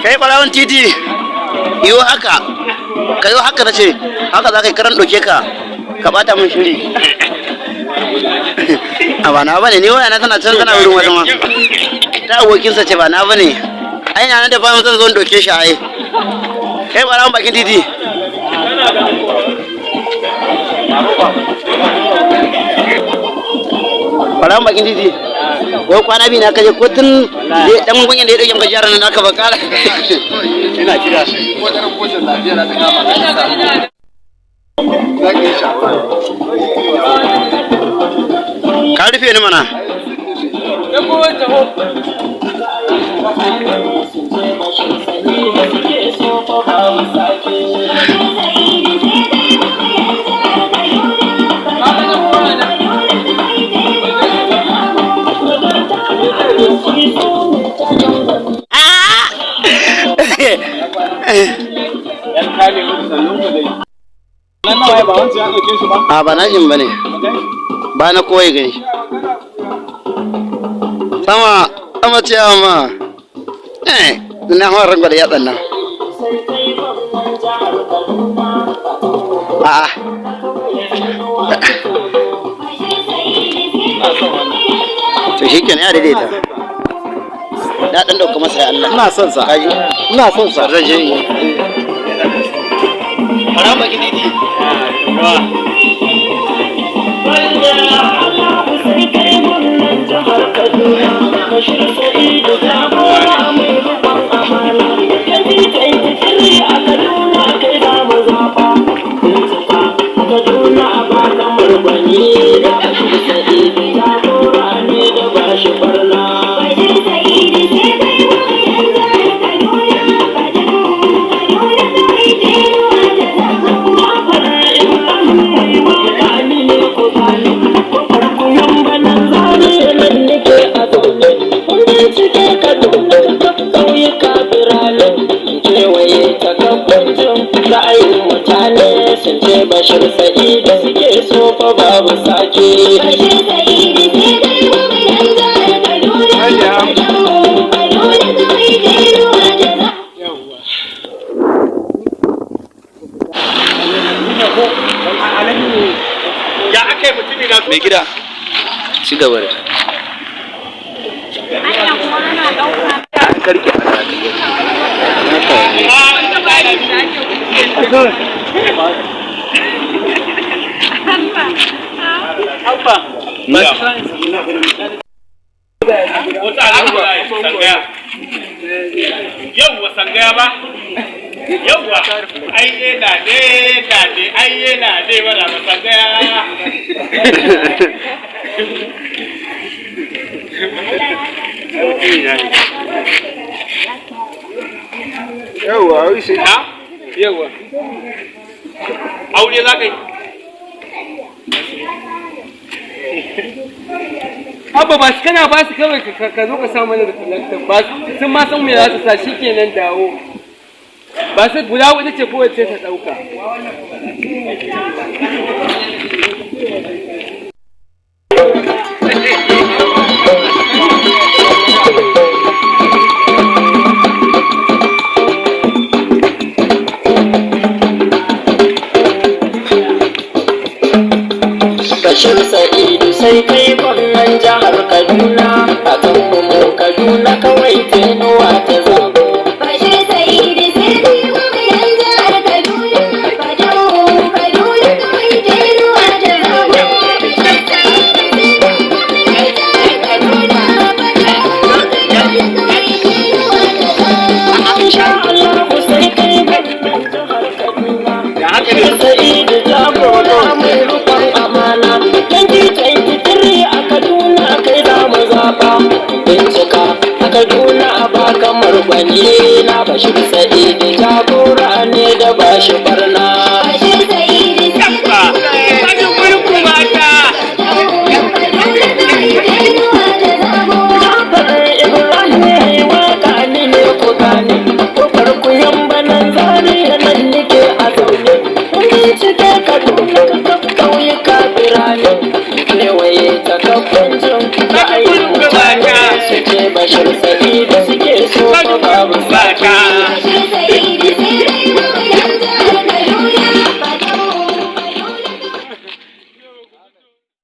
Kai ɓarawon titi, yiwo haka, ka yi haka na ce, haka za ka yi karan ɗauke ka, ka ɓata min shiri. A ba na bane, ni waya na tana can tana wurin wata ma. Ta abokinsa ce ba na bane. Ai na nan da bayan zan zo in ɗauke shi ai. Kai ɓarawon bakin titi. Ɓarawon bakin titi. Wai kwana biyu na kaje ko tun dan gungun da ya ɗauke maka jaran nan aka ba ƙara. Ina kira. Ka rufe ni mana. A ba na jin bane. Ba na koyi gani. Sama sama ce ma. Eh, na hawa rango da yatsan nan. A'a. To shi kenan ya daidaita. Na dan dauka masa ya Allah. Ina son sa. Kaji. Ina son sa. Zan je in yi. Haram bakin titi. Bashir Sa'idu suke so fa babu sake. Bashir Sa'idu sai kai gwamnan jihar Kaduna. Kaduna kawai tenuwa ta za. Ya aka yi mutumi na Mai gida. Ci gaba da. An karke a Wata al'amura sangaya. Yawwa sangaya ba? Yawwa, ai yana ne na ne, ai yana ne wala ba sangaya. Yawwa, wai sai. Ha? Yawwa. Aure za ka yi? Abba ba su kana ba su kawai ka zo ka sa mana reflector ba su sun ma san me za su sa shikenan dawo. Ba su guda huɗu ce kowace ta ɗauka. Bashir Sa'idu sai kai gwamnan jihar Kaduna, a kan mu Kaduna kawai tenuwa ta zago. Bashir Sa'idu sai kai gwamnan jihar Kaduna. Kaduna kawai tenuwa ta zago. Bashir Sa'idu sai kai gwamnan jihar Kaduna. Kaduna kawai tenuwa ta zago. Insha Allah sai kai gwamnan jihar Kaduna. Ya haka ne? Bashir Sa'idu jagora mai rikon amana. 2023 a Kaduna kai za mu zaɓa. Bincika a Kaduna ba kamar gwani na Bashir Sa'idu jagora ne da bashi barna. Bashir Sa'idu sai kai gwamnan Bajin mulku mata. Kaduna kawai tenuwa ta zago. Jafar Ibrahim waka ni ne ku gane, kofar ku yamba nan Mai takabbun jin ra'ayin mutane su ce Bashir Sa'idu.